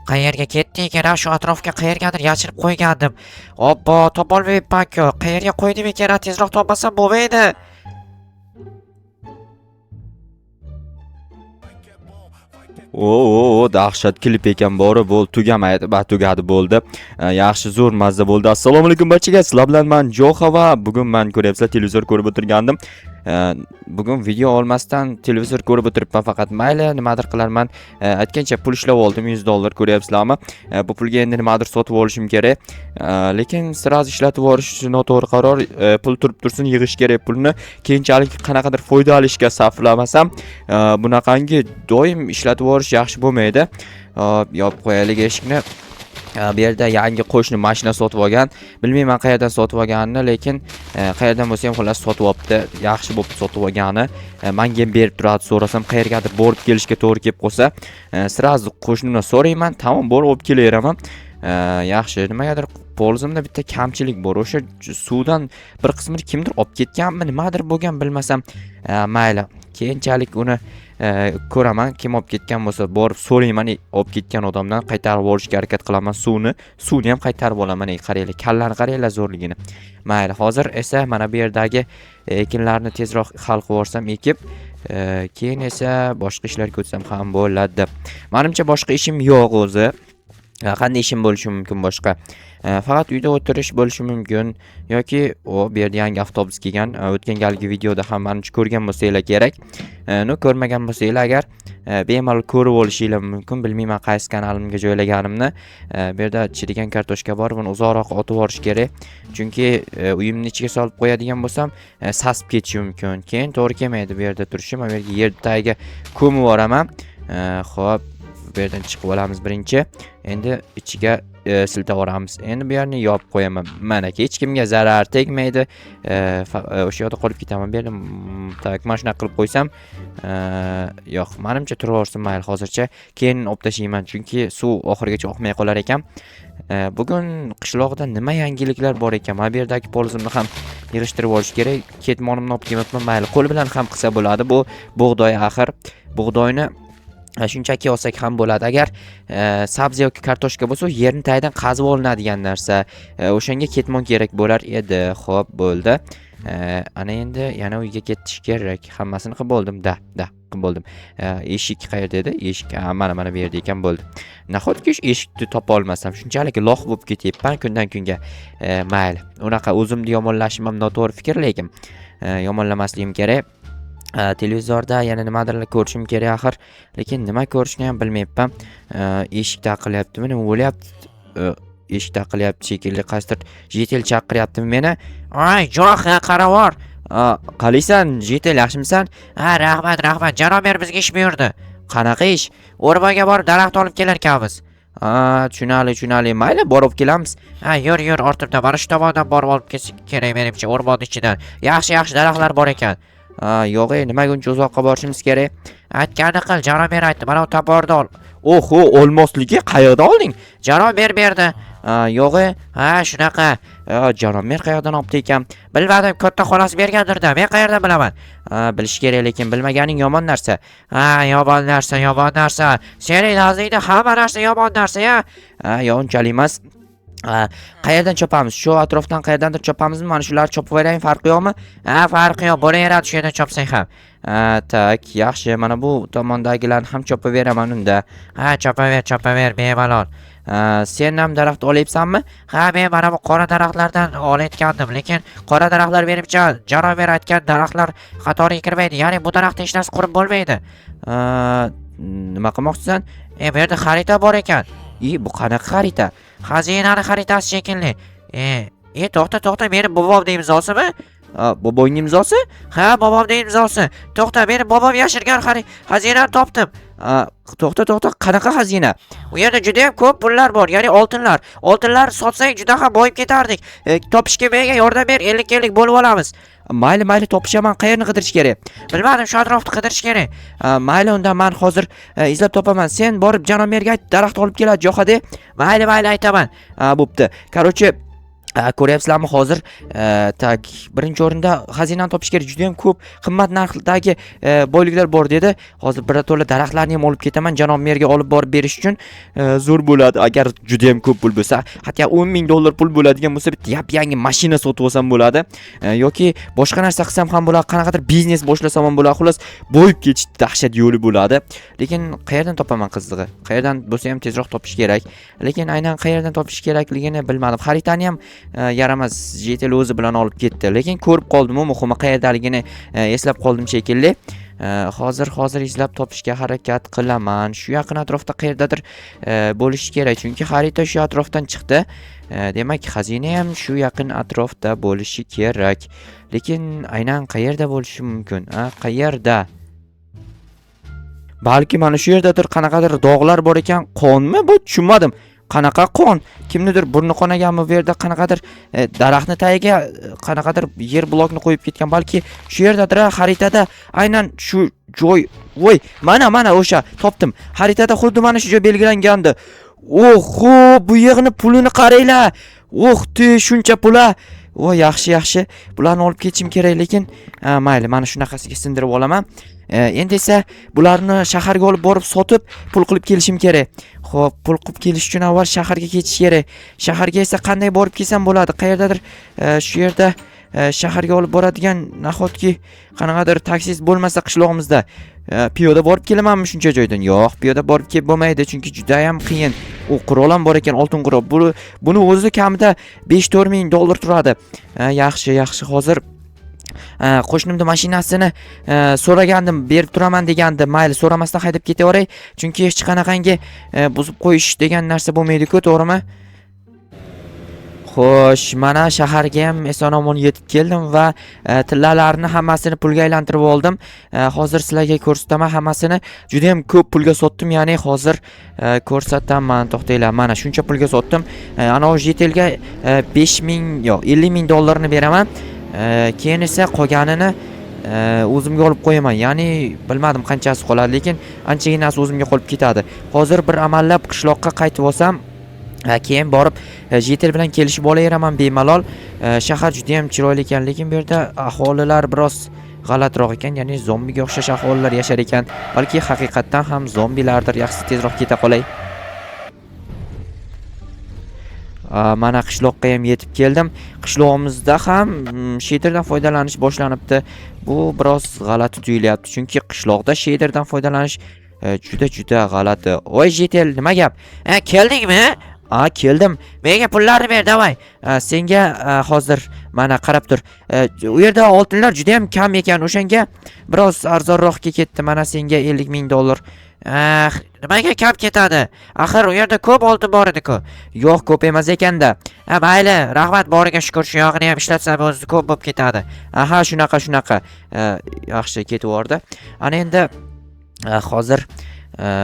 Qayerga ketdi ekan, a? Shu atrofga qayergadir yashirib qo'ygandim. Obbo, topolmayapman-ku. Qayerga qo'ydim ekan, a? Tezroq topmasam bo'lmaydi. O, o, o, dahshat klip ekan bori, bo'ldi, tugamaydi, ba tugadi bo'ldi. Yaxshi, zo'r mazza bo'ldi. Assalomu alaykum barchaga. Sizlar bilan men Jo'xa va bugun men ko'ryapsizlar, televizor ko'rib o'tirgandim. Bugun video olmasdan televizor ko'rib o'tiribman faqat. Mayli, nimadir qilarman. Aytgancha pul ishlab oldim, 100 dollar ko'ryapsizlarmi? Bu pulga endi nimadir sotib olishim kerak. Lekin сразу ishlatib yuborish noto'g'ri qaror. Pul turib tursin, yig'ish kerak pulni. Keyinchalik qanaqadir foydali ishga sarflamasam, bunaqangi doim ishlatib yuborish yaxshi bo'lmaydi. Hop, yopib qo'yaylik eshikni. Bu yerda yangi qo'shni mashina sotib olgan. Bilmayman qayerdan sotib olganini, lekin qayerdan bo'lsa ham xullas sotib olibdi. Yaxshi bo'libdi sotib olgani. Menga ham berib turadi, so'rasam qayergadir borib kelishga to'g'ri kelib qolsa, сразу qo'shnimdan so'rayman, tamom borib olib kelaveraman. Yaxshi, nimagadir polzimda bitta kamchilik bor. O'sha suvdan bir qismini kimdir olib ketganmi, nimadir bo'lgan bilmasam. Mayli, keyinchalik uni ko'raman, kim olib ketgan bo'lsa borib so'rayman, olib ketgan odamdan qaytarib olishga harakat qilaman suvni. Suvni ham qaytarib olaman. Ey, qaranglar, kallani qaranglar zo'rligini. Mayli, hozir esa mana bu yerdagi ekinlarni tezroq hal qilib yuborsam ekib, keyin esa boshqa ishlarga o'tsam ham bo'ladi. Manimcha boshqa ishim yo'q o'zi. Qanday ishim bo'lishi mumkin boshqa? Faqat uyda o'tirish bo'lishi mumkin yoki o bu yerda yangi avtobus kelgan. O'tgan galgi videoda ham manimcha ko'rgan bo'lsanglar kerak. Ну, ko'rmagan bo'lsanglar agar bemalol ko'rib olishinglar mumkin. Bilmayman qaysi kanalimga joylaganimni. Bu yerda chirigan kartoshka bor, buni uzoqroq otib yuborish kerak. Chunki uyimni ichiga solib qo'yadigan bo'lsam, sasib ketishi mumkin. Keyin to'g'ri kelmaydi bu yerda turishi. Men bu yerga yer tagiga ko'mib yuboraman. Xo'p, bu yerdan chiqib olamiz birinchi. Endi ichiga siltab yuboramiz. Endi bu yerni yopib qo'yaman. Mana hech kimga zarar tegmaydi. O'sha yoqda qolib ketaman. Bu yerda так, mana shunaqa qilib qo'ysam, yo'q, manimcha turaversin mayli hozircha. Keyin olib tashlayman, chunki suv oxirigacha oqmay qolar ekan. Bugun qishloqda nima yangiliklar bor ekan? Mana bu yerdagi polzimni ham yig'ishtirib olish kerak. Ketmonimni olib kelmabman, mayli, qo'l bilan ham qilsa bo'ladi. Bu bug'doy axir. Bug'doyni shunchaki olsak ham bo'ladi. Agar sabzi yoki kartoshka bo'lsa, u yerni tagidan qazib olinadigan narsa. O'shanga ketmon kerak bo'lar edi. Xo'p, bo'ldi. Ana endi yana uyga ketish kerak. Hammasini qilib bo'ldim. Да, да, qilib bo'ldim. Eshik qayerda edi? Eshik, mana mana bu yerda ekan, bo'ldi. Nahotki shu eshikni topa olmasam, shunchalik lox bo'lib ketyapman kundan kunga. Mayli, unaqa o'zimni yomonlashim ham noto'g'ri fikr, lekin yomonlamasligim kerak. Televizorda yana nimadirlar ko'rishim kerak axir. Lekin nima ko'rishni ham bilmayapman. Eshik taqilyaptimi, nima bo'lyapti? Eshik taqilyapti shekilli, qaysidir житель chaqiryaptimi meni? Oy, Jo'xa, qaravor. Qalaysan, житель, yaxshimisan? Ha, rahmat, rahmat. Janob mer bizga ish buyurdi. Qanaqa ish? O'rmonga borib daraxt olib kelar ekanmiz. Ha, tushunarli, tushunarli. Mayli, borib kelamiz. Ha, yur, yur, ortimdan. Mana shu tomondan borib olib kelsak kerak menimcha, o'rmonni ichidan. Yaxshi, yaxshi daraxtlar bor ekan. Ha, yo'q, ey, nimaga uncha uzoqqa borishimiz kerak? Aytganini qil, janob mer aytdi. Mana bu toporni ol. Oho, olmosligi qayerda olding? Janob mer berdi. Ha, yo'q, ey. Ha, shunaqa. Ha, janob mer qayerdan olibdi ekan? Bilmadim, katta xolasi bergandir-da. Men qayerdan bilaman? Ha, bilish kerak, lekin bilmaganing yomon narsa. Ha, yomon narsa, yomon narsa. Sening nazdingda hamma narsa yomon narsa, ya. Ha, yo'q, unchalik emas. Ha, qayerdan chopamiz? Shu atrofdan qayerdandir chopamizmi? Mana shularni chopib olaylik, farqi yo'qmi? Ha, farqi yo'q, bo'laveradi shu yerdan chopsang ham. Ha, так, yaxshi. Mana bu tomondagilarni ham chopaveraman unda. Ha, chopaver, chopaver, bemalol. Ha, sen ham daraxt olyapsanmi? Ha, men mana bu qora daraxtlardan olayotgandim, lekin qora daraxtlar menimcha janob mer aytgan daraxtlar qatoriga kirmaydi. Ya'ni bu daraxtni hech narsa qurib bo'lmaydi. Ha, nima qilmoqchisan? E, bu yerda xarita bor ekan. I, bu qanaqa xarita? Xazinani xaritasi shekilli. E, e, to'xta, to'xta, meni bobomning imzosimi? Ha, bobongning imzosi? Ha, bobomning imzosi. To'xta, meni bobom yashirgan xazinani topdim. Ha, to'xta, to'xta, qanaqa xazina? U yerda juda ham ko'p pullar bor, ya'ni oltinlar. Oltinlar sotsak juda ham boyib ketardik. E, topishga menga yordam ber, 50-50 bo'lib olamiz. Mayli, mayli, topishaman. Qayerni qidirish kerak? Bilmadim, shu atrofni qidirish kerak. Ha, mayli, unda man hozir izlab topaman. Sen borib janob merga ayt, daraxt olib keladi, Jo'xa de. Mayli, mayli, aytaman. Ha, bo'pti. Короче, Ko'ryapsizlarmi hozir, так, birinchi o'rinda xazinani topish kerak, juda ham ko'p qimmat narxdagi boyliklar bor dedi. Hozir birato'la daraxtlarni ham olib ketaman janob merga olib borib berish uchun. Zo'r bo'ladi agar juda ham ko'p pul bo'lsa, hatto 10 ming dollar pul bo'ladigan bo'lsa, bitta yap yangi mashina sotib olsam bo'ladi. Yoki boshqa narsa qilsam ham bo'ladi, qanaqadir biznes boshlasam ham bo'ladi. Xullas, boyib ketish dahshat yo'li bo'ladi. Lekin qayerdan topaman qizig'i? Qayerdan bo'lsa ham tezroq topish kerak. Lekin aynan qayerdan topish kerakligini bilmadim. Xaritani ham yaramas житель o'zi bilan olib ketdi. Lekin ko'rib qoldim, u muhimi qayerdaligini eslab qoldim shekilli. Hozir izlab topishga harakat qilaman. Shu yaqin atrofda qayerdadir bo'lishi kerak, chunki xarita shu atrofdan chiqdi. Demak, xazina ham shu yaqin atrofda bo'lishi kerak. Lekin aynan qayerda bo'lishi mumkin? A, qayerda? Balki mana shu yerdadir, qanaqadir dog'lar bor ekan. Qonmi bu? Tushunmadim. Qanaqa qon? Kimnidir burni qonaganmi bu yerda, qanaqadir daraxtni tagiga qanaqadir yer blokni qo'yib ketgan. Balki shu yerdadir, xaritada aynan shu joy. Voy, mana o'sha topdim. Xaritada xuddi mana shu joy belgilangandi. Oho, bu yerni pulini qaranglar. Oh, te, shuncha pul a. Voy, yaxshi, yaxshi. Bularni olib ketishim kerak, lekin mayli, mana shunaqasiga sindirib olaman. Endi esa bularni shaharga olib borib sotib pul qilib kelishim kerak. Xo'p, pul qilib kelish uchun avval shaharga ketish kerak. Shaharga esa qanday borib kelsam bo'ladi? Qayerdadir shu yerda shaharga olib boradigan nahotki qanaqadir taksist bo'lmasa qishlog'imizda, piyoda borib kelamanmi shuncha joydan? Yo'q, piyoda borib kelib bo'lmaydi, chunki juda ham qiyin. U qurol ham bor ekan, oltin qurol. Buni o'zi kamida 5-4 ming dollar turadi. Yaxshi, yaxshi, hozir qo'shnimni mashinasini so'ragandim, berib turaman degandi. Mayli, so'ramasdan haydab ketaveray, chunki hech qanaqangi buzib qo'yish degan narsa bo'lmaydi-ku, to'g'rimi? Xo'sh, mana shaharga ham eson omon yetib keldim va tillalarni hammasini pulga aylantirib oldim. Hozir sizlarga ko'rsataman hammasini. Juda ham ko'p pulga sotdim, ya'ni hozir ko'rsataman. To'xtanglar, mana shuncha pulga sotdim. Anavi житель ga 5000, yo'q, 50 ming dollarni beraman. Keyin esa qolganini o'zimga olib qo'yaman. Ya'ni bilmadim qanchasi qoladi, lekin anchaginasi o'zimga qolib ketadi. Hozir bir amallab qishloqqa qaytib olsam, keyin borib житель bilan kelishib olaveraman bemalol. Shahar juda ham chiroyli ekan, lekin bu yerda aholilar biroz g'alatiroq ekan, ya'ni zombiga o'xshash aholilar yashar ekan. Balki haqiqatdan ham zombilardir. Yaxshisi tezroq keta qolay. Mana qishloqqa ham yetib keldim. Qishlog'imizda ham shaderdan foydalanish boshlanibdi. Bu biroz g'alati tuyulyapti, chunki qishloqda shaderdan foydalanish juda juda g'alati. Voy житель, nima gap? Keldingmi? A, keldim. Menga pullarni ber, давай. Senga hozir mana qarab tur. U yerda oltinlar juda ham kam ekan, o'shanga biroz arzonroqga ketdi. Mana senga 50 ming dollar. Ah, nimaga kam ketadi? Axir u yerda ko'p oltin bor edi-ku. Yo'q, ko'p emas ekanda. Ha, mayli, rahmat, boriga shukur, shu yog'ini ham ishlatsam o'zi ko'p bo'lib ketadi. Aha, shunaqa, shunaqa. Yaxshi, ketib yubordi. Ana endi hozir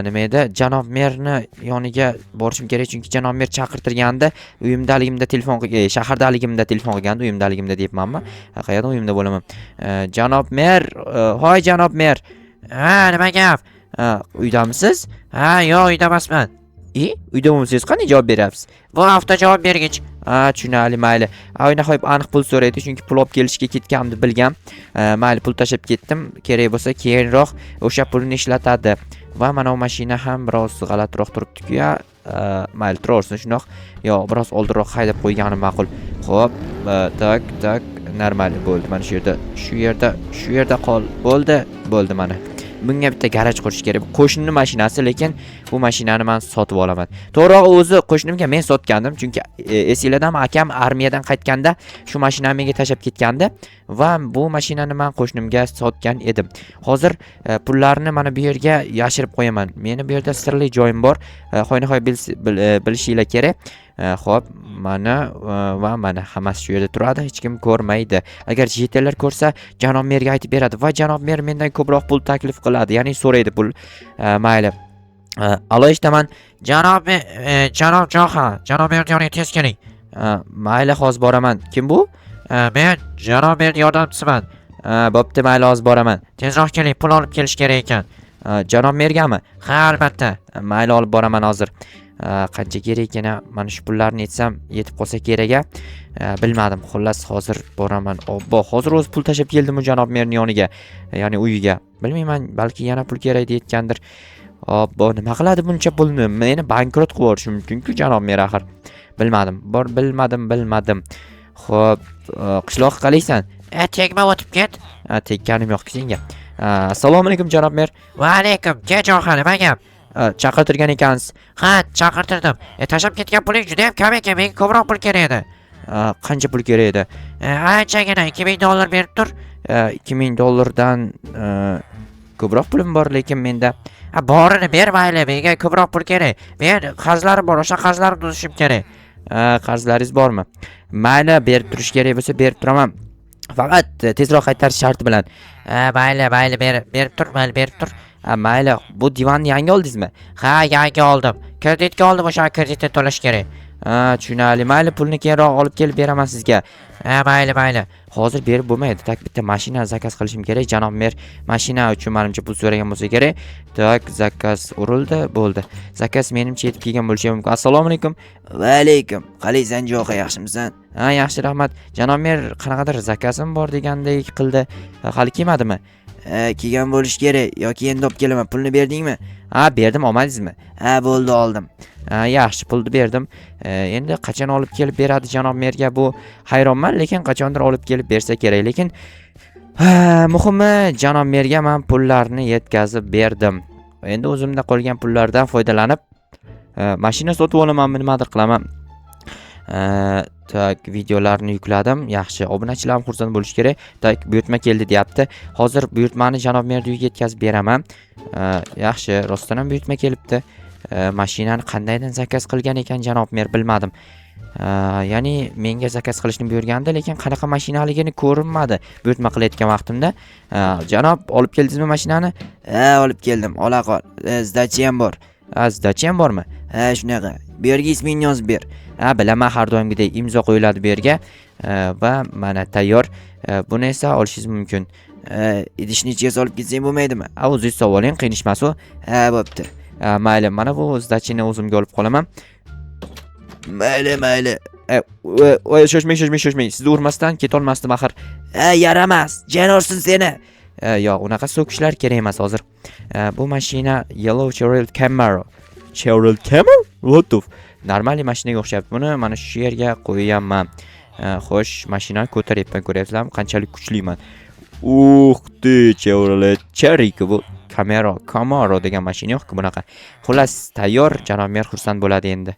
nima edi? Janob merni yoniga borishim kerak, chunki janob mer chaqirtirgandi. Uyimdaligimda telefon shahardaligimda telefon qilgandi, uyimdaligimda deyapmanmi? Qayerda uyimda bo'laman? Janob mer, hoy janob mer. Ha, nima gap? Uydamisiz? Ha, yo'q, uyda emasman. E, uyda bo'lmasangiz qanday javob beryapsiz? Bu avto javob bergich. Ha, tushunarli, mayli. Nihoyat aniq pul so'raydi, chunki pul olib kelishga ketganimni bilgam. Mayli, pul tashlab ketdim. Kerak bo'lsa keyinroq o'sha pulni ishlatadi. Va mana bu mashina ham biroz g'alatiroq turibdi-ku ya. Mayli, turaversin shundoq. Yo, biroz oldinroq haydab qo'yganim ma'qul. Xo'p, так, так, normal bo'ldi. Mana shu yerda, shu yerda, shu yerda qol. Bo'ldi, bo'ldi mana. Bunga bitta garaj qurish kerak. Bu qo'shnini mashinasi, lekin bu mashinani men sotib olaman. To'g'rirog'i o'zi qo'shnimga men sotgandim, chunki esinglardami, akam armiyadan qaytganda shu mashinani menga tashlab ketgandi va bu mashinani men qo'shnimga sotgan edim. Hozir pullarni mana bu yerga yashirib qo'yaman. Meni bu yerda sirli joyim bor. Hoynahoy bilishinglar kerak. Xo'p, mana va mana hammasi shu yerda turadi, hech kim ko'rmaydi. Agar житель lar ko'rsa, janob merga aytib beradi va janob mer mendan ko'proq pul taklif qiladi, ya'ni so'raydi pul. Mayli. Alo, eshitaman. Janob janob Joha, janob mer yoniga tez keling. Mayli, hozir boraman. Kim bu? Men janob mer yordamchisiman. Bo'pti, mayli, hozir boraman. Tezroq keling, pul olib kelish kerak ekan. Janob mergami? Ha, albatta. Mayli, olib boraman hozir. Qancha kerak ekan, mana shu pullarni yetsam yetib qolsa kerak a. Bilmadim. Xullas, hozir boraman. Obbo, hozir o'zi pul tashlab keldim u janob merning yoniga, ya'ni uyiga. Bilmayman, balki yana pul kerak deyotgandir. Obbo, nima qiladi buncha pulni? Meni bankrot qilib yuborishi mumkin-ku janob mer axir. Bilmadim. Bor, bilmadim, bilmadim. Xo'p, qishloq qalaysan? E, tegma, o'tib ket. Ha, tekkanim yo'q senga. Assalomu alaykum, janob mer. Va alaykum. Ke, Jo'xa, nima gap? Chaqirtirgan ekansiz. Ha, chaqirtirdim. E, tashlab ketgan puling juda ham kam ekan, menga ko'proq pul kerak edi. Qancha pul kerak edi? E, anchagina 2000 dollar berib tur. 2000 dollardan ko'proq pulim bor, lekin menda. Ha, borini ber, mayli, menga ko'proq pul kerak. Men qarzlarim bor, o'sha qarzlarimni uzishim kerak. Qarzlaringiz bormi? Mayli, berib turish kerak bo'lsa berib turaman. Faqat tezroq qaytarish sharti bilan. Ha, mayli, mayli, berib tur, mayli, berib tur. Ha, mayli, bu divanni yangi oldingizmi? Ha, yangi oldim. Kreditga oldim, o'sha kreditni to'lash kerak. Ha, tushunarli. Mayli, pulni keyinroq olib kelib beraman sizga. Ha, mayli, mayli. Hozir berib bo'lmaydi. Так, bitta mashina заказ qilishim kerak. Janob mer mashina uchun manimcha pul so'ragan bo'lsa kerak. Так, заказ urildi, bo'ldi. Заказ menimcha yetib kelgan bo'lishi mumkin. Assalomu alaykum. Va alaykum. Qalaysan, Jo'xa, yaxshimisan? Ha, yaxshi, rahmat. Janob mer qanaqadir заказ im bor degandek qildi. Hali kelmadimi? Kelgan bo'lishi kerak yoki endi olib kelaman. Pulni berdingmi? Ha, berdim, olmadingizmi? Ha, bo'ldi, oldim. Ha, yaxshi, pulni berdim. Endi qachon olib kelib beradi janob merga, bu hayronman, lekin qachondir olib kelib bersa kerak. Lekin ha, muhimi, janob merga man pullarni yetkazib berdim. Endi o'zimda qolgan pullardan foydalanib mashina sotib olamanmi, nimadir qilaman. Так, videolarni yukladim. Yaxshi, obunachilarim xursand bo'lishi kerak. Так, buyurtma keldi deyapti. Hozir buyurtmani janob merni uyiga yetkazib beraman. Yaxshi, rostdan ham buyurtma kelibdi. Mashinani qandaydan заказ qilgan ekan janob mer, bilmadim. Ya'ni menga заказ qilishni buyurgandi, lekin qanaqa mashinaligini ko'rinmadi buyurtma qilayotgan vaqtimda. Janob, olib keldingizmi mashinani? Ha, olib keldim. Ola qol. Сдача ham bor. Ha, сдача ham bormi? Ha, shunaqa. Bu yerga ismingni yozib ber. Ha, bilaman, har doimgidek imzo qo'yiladi bu yerga. Va mana tayyor. Buni esa olishingiz mumkin. Idishni ichiga solib ketsang bo'lmaydimi? Ha, o'zingiz solib oling, qiyin ish emas u. Ha, bo'pti. Ha, mayli, mana bu сдача ni o'zimga olib qolaman. Mayli, mayli. Voy, shoshmang, shoshmang, shoshmang. Sizni urmasdan ketolmasdim axir. Ha, yaramas. Jan ursin seni. Yo'q, unaqa so'kishlar kerak emas hozir. Bu mashina Yellow Chevrolet Camaro. Chevrolet Camaro? What the Нормальный mashinaga o'xshayapti. Buni mana shu yerga qo'yyapman. Xo'sh, mashinani ko'taryapman, ko'ryapsizlarmi? Qanchalik kuchliman. Ух ты, Chevrolet Cherry bu Camaro, Camaro degan mashina yo'q-ku bunaqa. Xullas, tayyor, janob mer xursand bo'ladi endi.